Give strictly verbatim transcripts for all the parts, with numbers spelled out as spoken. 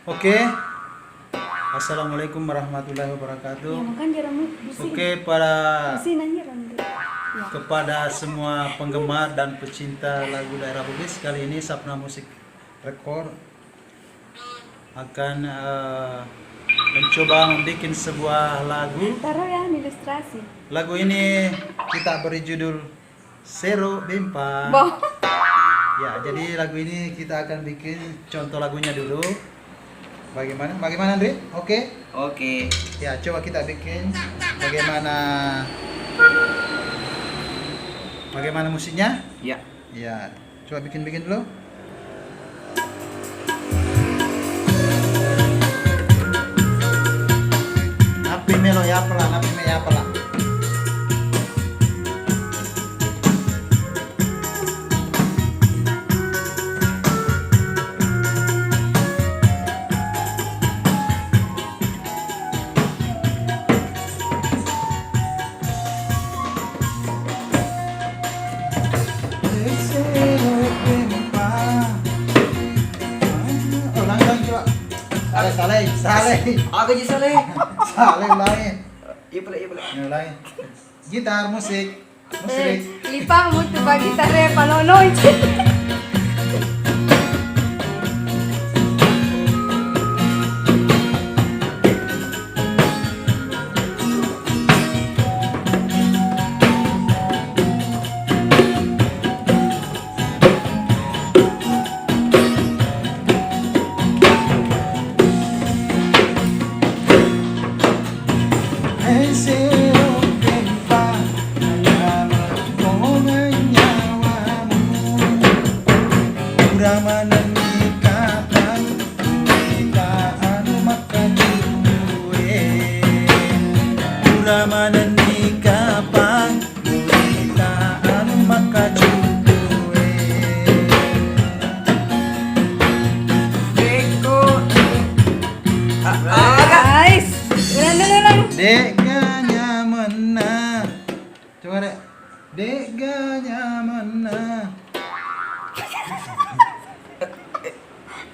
Oke. Assalamualaikum warahmatullahi wabarakatuh. Ya, makan jarum besi. Oke, pada Besi nanya, Randy. Ya. Kepada semua penggemar dan pecinta lagu daerah Bugis, kali ini Sapna Musik Record akan, eh, mencoba membuat sebuah lagu. Taruh ya, ilustrasi. Lagu ini kita beri judul Sero Bempa. Boh. Ya, jadi lagu ini kita akan bikin contoh lagunya dulu. Bagaimana? Bagaimana, Andre? Oke? Oke. Ya, coba kita bikin bagaimana, bagaimana musiknya? Ya. Ya, coba bikin-bikin dulu. Nappi melo ya pala, nappi me ya pala. Oh, langsung coba. Saleh, saleh, saleh. Aga ji saleh? Saleh lain. Iya pale, iya pale. Yang lain. Gitar, musik. Musik. Eh, lipa mutu bagi tare palolo. Ura manenni kapang, ita anu makkajue. Ura manenni kapang, ita anu makkajue. Dekko. Guys, ulang dulu, ulang. De'ga nyamenna. Coba, Dek. De'ga nyamenna.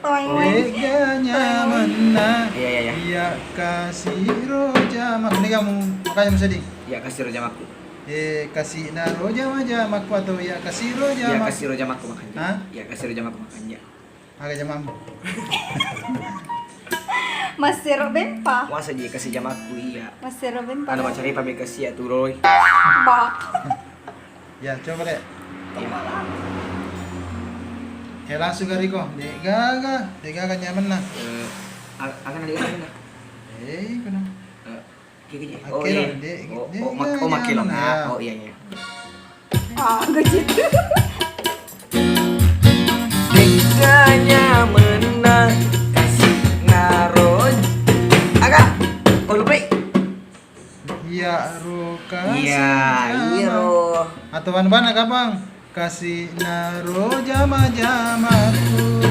Toeng. De'ga nyamenna. Iya, iya, iya. Iya, kasih roja mak-, ini kamu, makanya museding. Iya, kasih roja makku. Eh, kasih na roja maja makku atau iya, kasih roja Iya, mak-, kasih roja makku makanya. Hah? Iya, kasih roja makku makanya. Aga jamammu? Massero bempa. Masa ji kasi jamakku iya. Massero bempa. Anu macari pami kasi ya turoi. Ba. Ya, coba deh. Iya. Ya, langsung ke Riko. Dek gaga, dek gaga nyamenna. Eh, a-, akan ada nyamenna. Eh, kenapa? Eh, Gigi, gigi. Oh, iya. Akhirnya, dek, oh, dek oh, mak-, oh, makin lo, nah. Oh, iya, iya. Ah, gigi. Dek gaga nyamenna kasi naro. Aga, oh, lupa. Iya, ro, kasi. Iya, jama. Iya, ro. Atau mana, mana, kapang? Kasi naro jama-jamaku.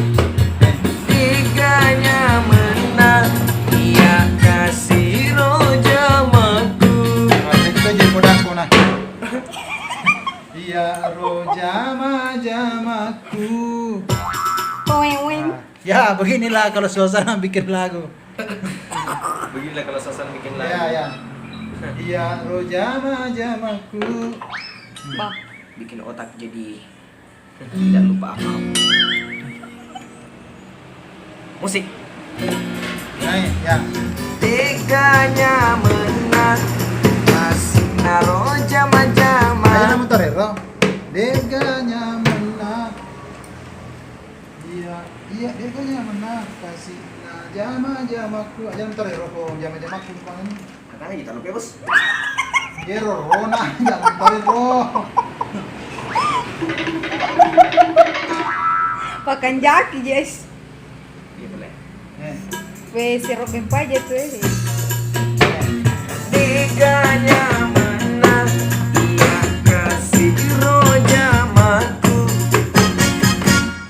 Eh. Dek gaga nyamenna, iya kasi ro jamaku. Nah, itu aja kodako, nah. Iya ro jama-jamaku. Weng, weng. Nah, ya, beginilah kalau suasana bikin lagu. Beginilah kalau suasana bikin lagu. Ya, ya. Iya ro jama-jamaku. Bah. Bikin otak jadi tidak lupa apa-apa. Musik. Naik, ya. Dek gaga nyamenna, kasi naro jama-jama. Ayo, namu torero. Dek gaga nyamenna. Iya, iya, dek gaga nyamenna, kasi na jama-jamaku. Aja ntar ya, roko jama-jamaku, bukan ini. Makanya kita lupa, Bos. Gero, Rona, jangan tarik, Ro. Pakan jaki, Jess. Iya, boleh. Eh. Weh, sero bempa aja tuh, eh. Dek gaga nyamenna, iya kasi ro jamaku.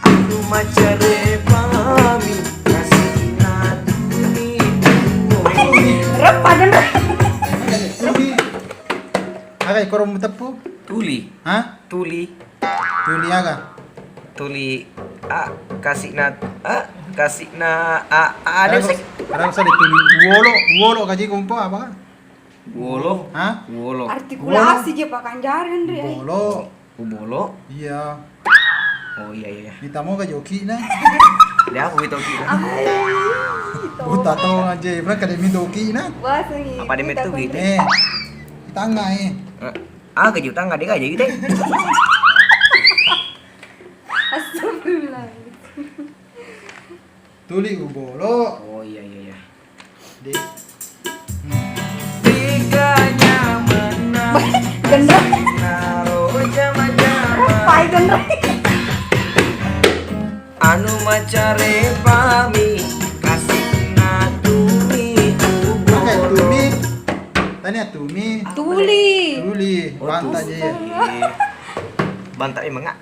Anu macare pami, kasi na tuli. Repa dan re-, Aga koro muteppu? Tuli. Hah? Tuli. Tuli aga? Tuli. A, kasina, a, kasina, a, a, ada sih. Kadang usah dituli. Uolo, uolo kaji kumpo apa? Uolo. Hah? Uolo. Artikulasi je pakanjari, Andre. Uolo. Ubolo. Iya. Oh, iya, iya, iya. Mita mo ka joki na. Dia aku itu ki. Ai, buta to aja, Ibra kada mi toki na. Wah, sengi. Apa dia metu gitu? Eh. Tangga eh. Eh, ah, keju tangga dia aja gitu. Astagfirullah. Tuli ubolo. Oh, iya, iya, iya. Di. Teganya menang. Gendro. Naro jama-jama. Pai gendro. Anu macare pami kasina tumi ubolo. Oke, tumi. Tania tumi. Tuli. Tuli. Oh, banta tuli. Aja ya. Banta emang nggak?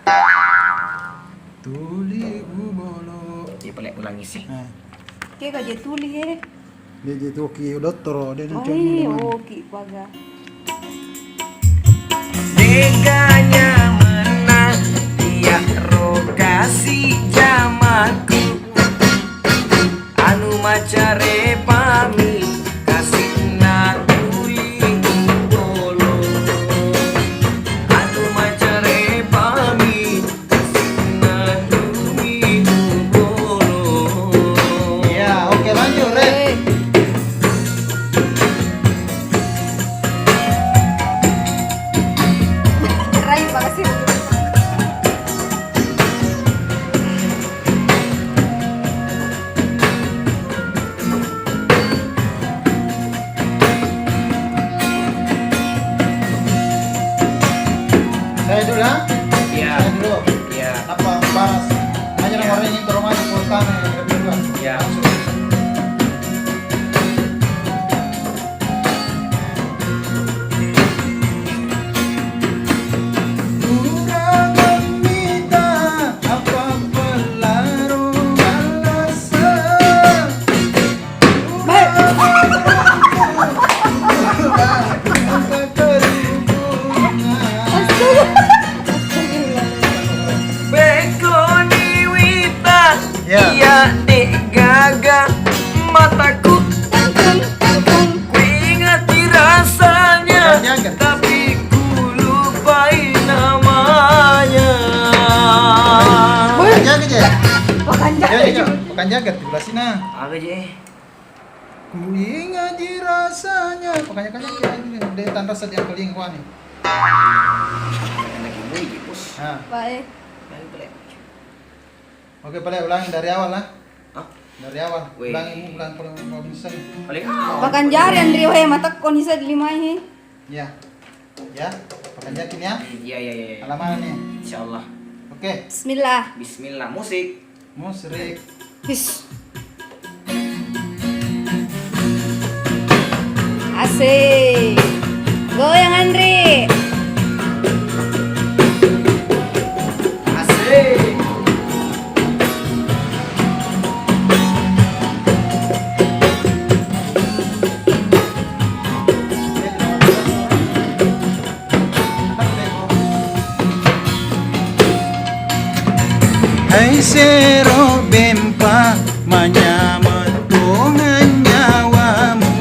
Tuli ubolo. Iya, pale ulangi sih. Nah. Ke kaje tuli e. Dia je toki dottoro, dia nanti. Oh, iya, oki paga. Deganya menang, iya rokasi jamaku. Anu macare pami, kasina tuli ubolo. Anu macare pami, Ya, oke, lanjut, Rek. Rai, makasih. Saya dulu, ya? Iya. Saya dulu. Iya. Apa bahas? Hanya orang ini terus masuk kota nih, kedua. Iya. Langsung. Kurangan minta apa pelaro malasa. Bekkoni wita, ya. Iya, de'gaga mataku. Kuingati rasanya, tapi kulupai namanya. Pakanjaga je. Pakanjaga. Ya, ya, pakanjaga tuh, lasina. Aga je. Kuingati rasanya. Makanya kan dia, dia tanpa rasa dia keling kuani. Enak ibu, Bos. Nah. Baik. Oke, pale ulangi dari awal lah. Hah? Dari awal. Weh. Ulangi, ulang, ulang, ulang, ulang. Paling awal. Pakanjari, Andri, weh, matekko ni seddi mai. Iya. Ya, pakanjakin ya. Hmm, iya, iya, iya, iya. Halaman nih. Insyaallah. Oke. Bismillah. Bismillah. Musik. Musrik. His. Asik. Goyang, Andri. Asik. Hai sero bempa, manyameng tongeng nyawamu.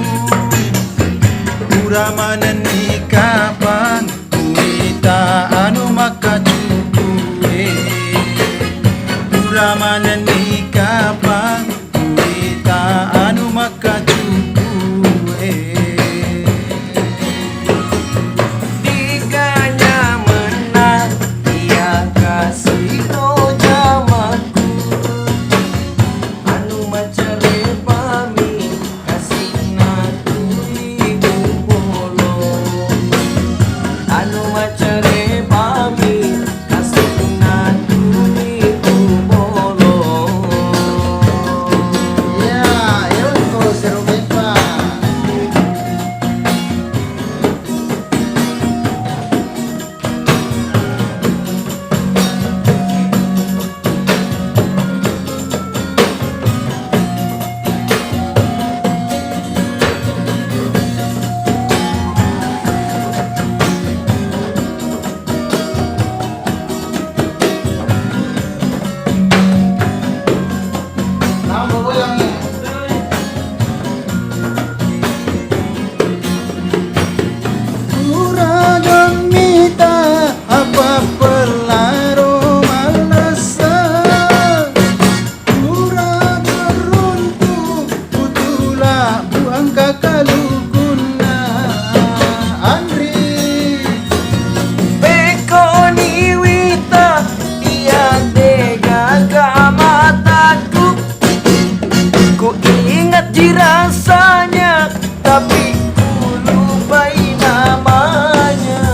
Rasanya, tapi ku lupai namanya.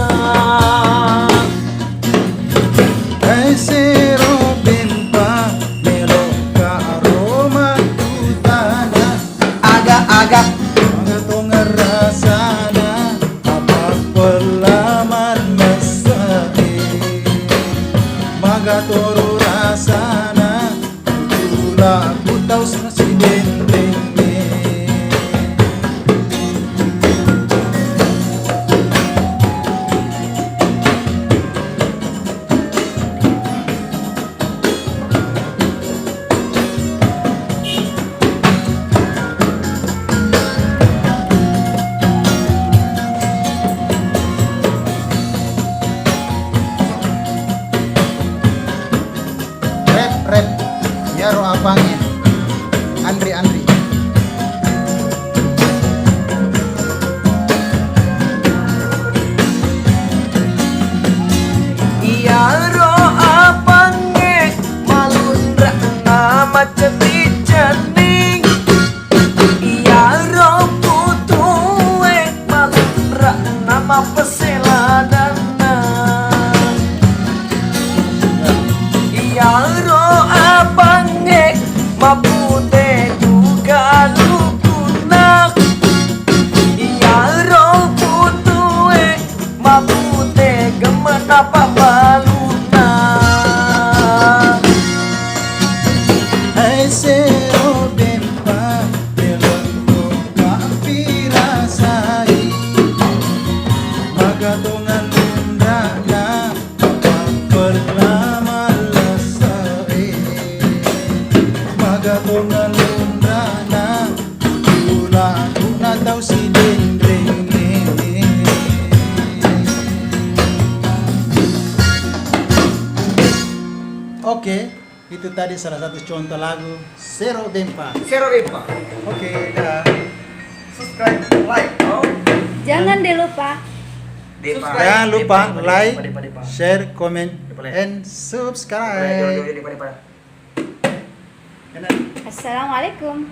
Hai sero bempa, meloka aroma tu tanah. Aga-aga. Magatong rasana, apa pelaman mesai. Magatoro rasana, Tula kutau sidenrenge. Rep, rep. Iyaro apangnge. Anri, anri. Iyaro apangnge malunra'na maceddi-ceddi. Iyaro putue malunra'na mapesse ladanna. Iyaro apangnge mapute tu kalukunna. Iyaro putue mapute gemme'na pabbaluna. Hai sero bempa, melokko mappirasai. Maga tongang lunra'na, apa pella malesse'e. Maga tongang lunra'na, Tula kuna tau sidenrenge. Oke, itu tadi salah satu contoh lagu Sero Bempa. Sero Bempa. Oke, dah. Subscribe, like. Oh. Jangan dilupa. Depa. Jangan lupa Depa, Depa, like, Depa, Depa, Depa. Share, comment, Depa, Depa. And subscribe. Depa, Depa, Depa, Depa. Assalamualaikum.